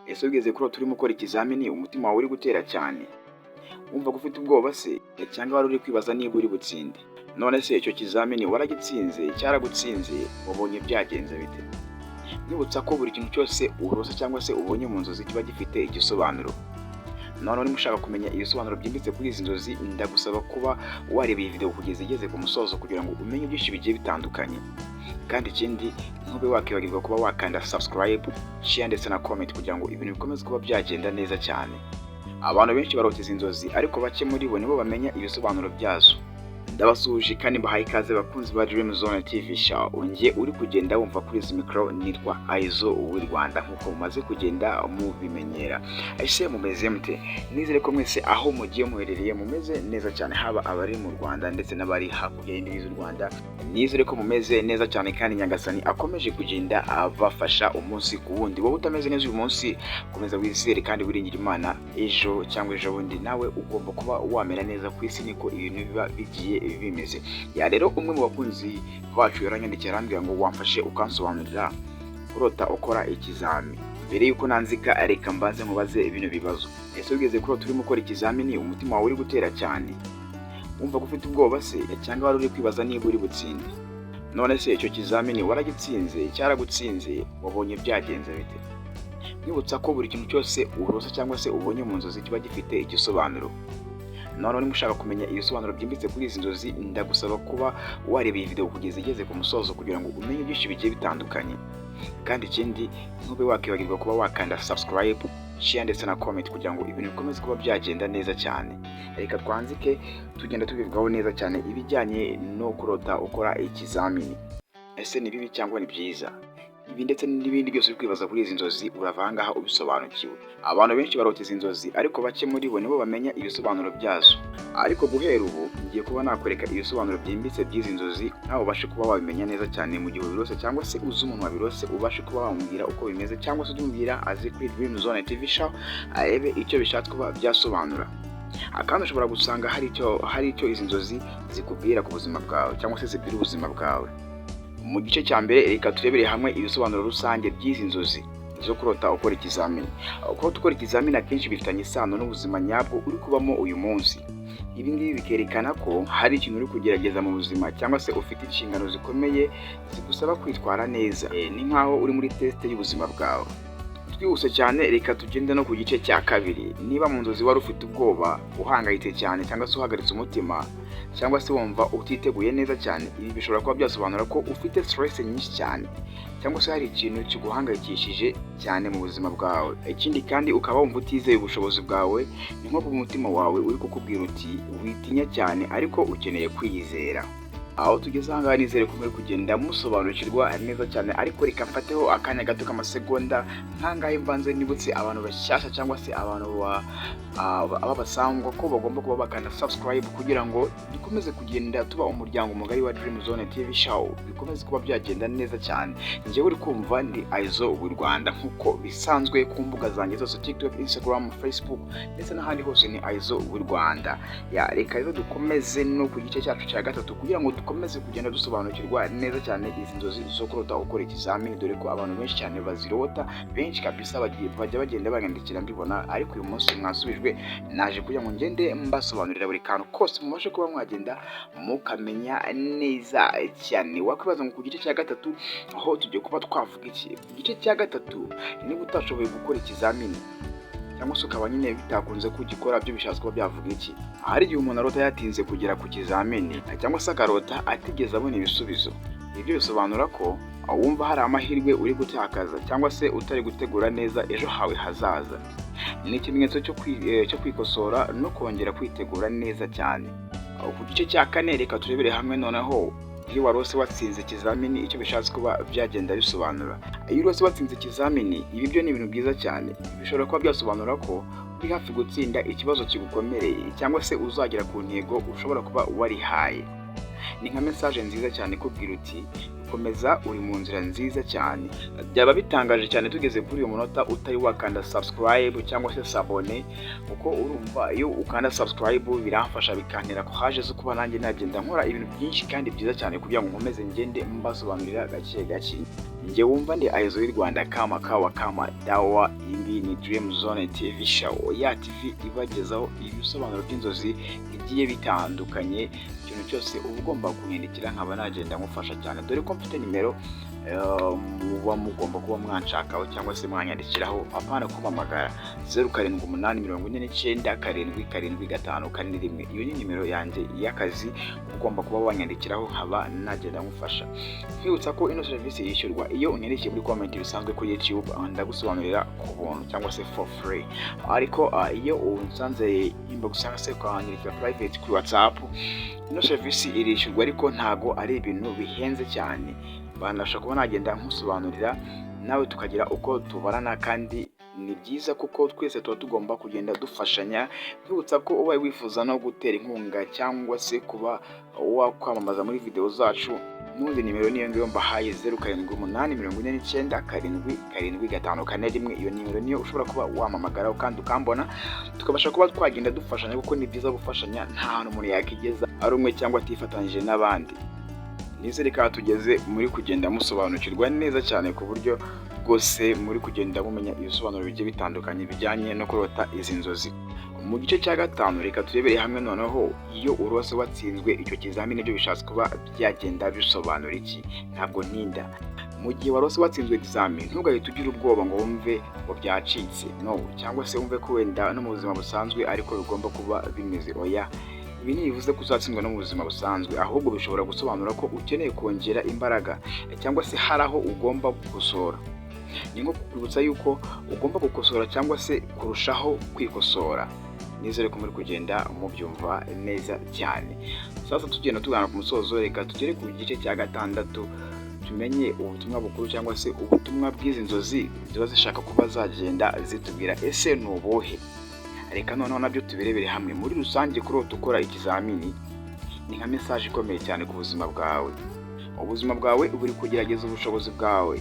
Ese wigeze kurota urimo ukora ikizamini, umutima wawe uri gutera cyane, wumva ko ufite ubwoba se, cyangwa wari uri kwibaza niba uri butsinde? None se icyo kizamini waragitsinze, cyaragutsinze, wabonye byagenze bite? Nibutsa ko buri kintu cyose urose cyangwa se ubonye mu nzozi kiba gifite igisobanuro. Noneho niba ushaka kumenya ibisobanuro byimbitse kuri izi nzozi, ndagusaba kuba wareba iyi video kugeza igeze ku musozo kugira ngo umenye byinshi bigiye bitandukanye. Kandi ikindi, ntube wakibagirwa kuba wakanda subscribe, share ndetse na comment kugira ngo ibintu bikomeze kuba byagenda neza cyane. Abantu benshi barota izi nzozi, ariko bake muri bo nibo bamenya ibisobanuro byazo. Ndabasuhuje kandi mbahaye ikaze, bakunzi ba Dream Zone TV Show. Njye uri kugenda wumva kuri izi mikoro nitwa Aizo w'i Rwanda, nk'uko mumaze kugenda mubimenyera. Ese mumeze mute? Nizere ko mwese aho mugiye muherereye mumeze neza cyane, haba abari mu Rwanda ndetse n'abari hakurya y'imbibi z'u Rwanda. Nizere ko mumeze neza cyane kandi Nyagasani akomeje kugenda abafasha umunsi ku wundi. Wowe utameze neza uyu munsi, komeza wizere kandi wiringire Imana, ejo cyangwa ejo bundi nawe ugomba kuba wamera neza. Ku isi niko ibintu biba bigiye bimeze. Ya, rero umwe mu bakunzi bacu yaranyandikiye, arambwira ngo wamfashe ukansobanurira kurota ukora ikizami. Mbere yuko nanzika, reka mbanze nkubaze bino bibazo. Ese wigeze kurota urimo ukora ikizamini, umutima wawe uri gutera cyane, wumva ko ufite ubwoba se, cyangwa wari uri kwibaza niba uri butsinde? None se icyo kizamini waragitsinze, cyaragutsinze, wabonye byagenze bite? Nibutsa ko buri kintu cyose urose cyangwa se ubonye mu nzozi kiba gifite igisobanuro. Noneho niba ushaka kumenya ibisobanuro byimbitse kuri izi nzozi, ndagusaba kuba wareba iyi video kugeza igeze ku musozo kugira ngo umenye byinshi bigiye bitandukanye. Kandi ikindi, ntube wakibagirwa kuba wakanda subscribe, share ndetse na comment kugira ngo ibintu bikomeze kuba byagenda neza cyane. Reka twanzike tugenda tubivugaho neza cyane ibijyanye no kurota ukora ikizamini. Ese ni bibi cyangwa ni byiza? Ibi ndetse n'ibindi byose uri kwibaza kuri izi nzozi, urava aha ngaha ubisobanukiwe. Abantu benshi barota izi nzozi, ariko bake muri bo nibo bamenya ibisobanuro byazo. Ariko guhera ubu ngiye kuba nakwereka ibisobanuro byimbitse by'izi nzozi, nawe ubashe kuba wabimenya neza cyane. Mu gihe ubirose cyangwa se uzi umuntu wabirose, ubashe kuba wamubwira uko bimeze, cyangwa se umubwira azi kuri Dream Zone TV Show arebe icyo bishatse kuba byasobanura. Kandi ushobora gusanga hari icyo izi nzozi zikubwira ku buzima bwawe cyangwa se zibwira ubuzima bwawe. Mu gice cya mbere, reka turebere hamwe ibisobanuro rusange by'izi nzozi zo kurota ukora ikizamini. Kurota ukora ikizamini akenshi bifitanye isano n'ubuzima nyabwo uri kubamo uyu munsi. Ibi ngibi bikerekana ko hari ikintu uri kugerageza mu buzima, cyangwa se ufite inshingano zikomeye zigusaba kwitwara neza. Ni nkaho uri muri test y'ubuzima bwawe. Twihuse cyane, reka tugende no ku gice cya kabiri. Niba mu nzozi wari ufite ubwoba, uhangayitse cyane, cyangwa se uhagaritse umutima, cyangwa se wumva utiteguye neza cyane, ibi bishobora kuba byasobanura ko ufite stress nyinshi cyane, cyangwa se hari ikintu kiguhangayikishije cyane mu buzima bwawe. Ikindi kandi, ukaba wumva utizeye ubushobozi bwawe, ni nko ku mutima wawe uri kukubwira uti: "Witinya cyane, ariko ukeneye kwiyizera." Aho tugeze aha ngaha, nizere ko muri kugenda musobanukirwa neza cyane. Ariko reka mfateho akanya gato k'amasegonda nkangahe mbanze nibutse abantu bashyashya cyangwa se abantu b'abasangwa ko bagomba kuba bakanda subscribe kugira ngo dukomeze kugenda tuba umuryango mugari wa Dream Zone TV Show, bikomeze kuba byagenda neza cyane. Njyewe uri kumva ndi Aizo w'i Rwanda, nk'uko bisanzwe ku mbuga zanjye zose: TikTok, Instagram, Facebook ndetse n'ahandi hose ni Aizo w'i Rwanda. Ya, reka rero dukomeze no ku gice cyacu cya gatatu kugira ngo dukomeze kugenda dusobanukirwa neza cyane izi nzozi zo kurota ukora ikizamini, dore ko abantu benshi cyane bazirota, benshi kabisa bajya bagenda banyandikira mbibona. Ariko uyu munsi mwasubijwe, naje kugira ngo ngende mbasobanurira buri kantu kose, mubashe kuba mwagenda mukamenya neza cyane. Wakwibaza ngo ku gice cya gatatu aho tugiye kuba twavuga iki? Ku gice cya gatatu, niba utashoboye gukora ikizamini cyangwa se ukaba nyine bitakunze kugikora, byo bishatse kuba byavuga iki? Hari igihe umuntu arota yatinze kugera ku kizamini, cyangwa se akarota atigeze abona ibisubizo. Ibyo bisobanura ko wumva hari amahirwe uri gutakaza, cyangwa se utari gutegura neza ejo hawe hazaza. Ni ikimenyetso cyo kwikosora no kongera kwitegura neza cyane. Ku gice cya kane, reka turebere hamwe noneho iyo warose watsinze ikizamini, icyo bishatse kuba byagenda bisobanura. Iyo urose watsinze ikizamini, ibi byo ni ibintu byiza cyane. Bishobora kuba byasobanura ko uri hafi gutsinda ikibazo kigukomereye, cyangwa se uzagera ku ntego ushobora kuba warihaye. Ni nka message nziza cyane ikubwira uti: "Komeza, uri mu nzira nziza cyane." Byaba bitangaje cyane tugeze kuri uyu munota utari wakanda subscribe cyangwa se s'abonner, kuko urumva iyo ukanda subscribe biramfasha, bikantera courage zo kuba nanjye nagenda nkora ibintu byinshi kandi byiza cyane kugira ngo nkomeze ngende mbasobanurira gake gake. Njye wumva ndi Aizo y'u Rwanda, kama kawa kama dawa. Iyi ngiyi ni Dream Zone TV Show, ya TV ibagezaho ibisobanuro by'inzozi bigiye bitandukanye. Ikintu cyose uba ugomba kunyandikira, nkaba nagenda ngufasha cyane, dore ko mfite nimero muba mugomba kuba mwanshakaho cyangwa se mwanyandikiraho, apana kumpamagara: 0784977541. Iyo ni nimero yanjye y'akazi, ugomba kuba wanyandikiraho, nkaba nagenda ngufasha. Nkwibutsa ko ino serivisi yishyurwa. Iyo unyandikiye muri comment bisanzwe kuri YouTube, ndagusobanurira ku buntu cyangwa se for free, ariko iyo unsanze inbox cyangwa se ukanyandikira private kuri WhatsApp, ino serivisi irishyurwa, ariko ntago ari ibintu bihenze cyane. Banasha kuba nagenda nkusobanurira, nawe tukagira uko tubarana, kandi ni byiza kuko twese tuba tugomba kugenda dufashanya. Nkwibutsa ko ubaye wifuza no gutera inkunga cyangwa se kuba wakwamamaza muri video zacu, n'ubundi nimero niyo ngiyo mbahaye: 0784977541. Iyo nimero niyo ushobora kuba wampamagaraho kandi ukambona, tukabasha kuba twagenda dufashanya, kuko ni byiza gufashanya. Nta hantu umuntu yakigeza ari umwe cyangwa atifatanyije n'abandi. Nizere ko tugeze muri kugenda musobanukirwa neza cyane, ku buryo rwose muri kugenda mumenya ibisobanuro bigiye bitandukanye bijyanye no kurota izi nzozi. Mu gice cya gatanu, reka turebere hamwe noneho iyo urose watsinzwe icyo kizamini, byo bishatse kuba byagenda bisobanura iki? Ntabwo ntinda. Mu gihe warose watsinzwe examen, ntugahite ugira ubwoba ngo wumve ngo byacitse, no cyangwa se wumve ko wenda no mu buzima busanzwe ariko bigomba kuba bimeze. Oya, ibi ntibivuze ko uzatsindwa no mu buzima busanzwe, ahubwo bishobora gusobanura ko ukeneye kongera imbaraga cyangwa se hari aho ugomba gukosora. Ni nko kukwibutsa yuko ugomba gukosora cyangwa se kurushaho kwikosora. Nizere ko muri kugenda mubyumva neza cyane. Sasa tugenda tugana ku musozo, reka tugere ku gice cya gatandatu, tumenye ubutumwa bukuru cyangwa se ubutumwa bw'izi nzozi ziba zishaka kuba zagenda zitubwira. Ese ni ubuhe? Reka noneho nabyo tubirebere hamwe. Muri rusange, kurota ukora ikizamini ni nka message ikomeye cyane ku buzima bwawe. Ubuzima bwawe buri kugerageza ubushobozi bwawe,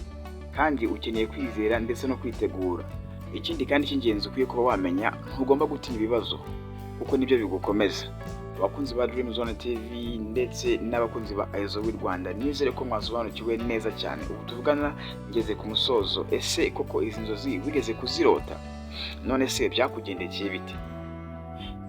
kandi ukeneye kwizera ndetse no kwitegura. Ikindi kandi cy'ingenzi ukwiye kuba wamenya, ntugomba gutinya ibibazo kuko nibyo bigukomeza. Abakunzi ba Dream Zone TV ndetse n'abakunzi ba Aizo w'i Rwanda, nizere ko mwasobanukiwe neza cyane. Ubu tuvugana ngeze ku musozo. Ese koko izi nzozi wigeze kuzirota? None se byakugendekeye bite?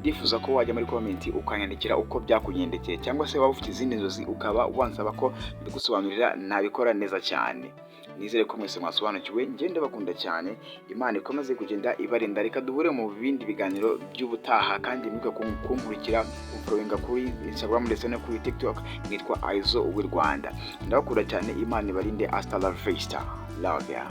Ndifuza ko wajya muri comment ukanyandikira uko byakugendekeye, cyangwa se waba ufite izindi nzozi ukaba wansaba ko mbigusobanurira, nabikora neza cyane. Nizere ko mwese mwasobanukiwe. Ngende bakunda cyane, Imana ikomeze kugenda ibarinda. Reka duhure mu bindi biganiro by'ubutaha, kandi mwibuke kunkurikira, kumfollowinga kuri Instagram ndetse no kuri TikTok, nitwa Aizo w'i Rwanda. Ndabakunda cyane, Imana ibarinde. Hasta la vista, love ya.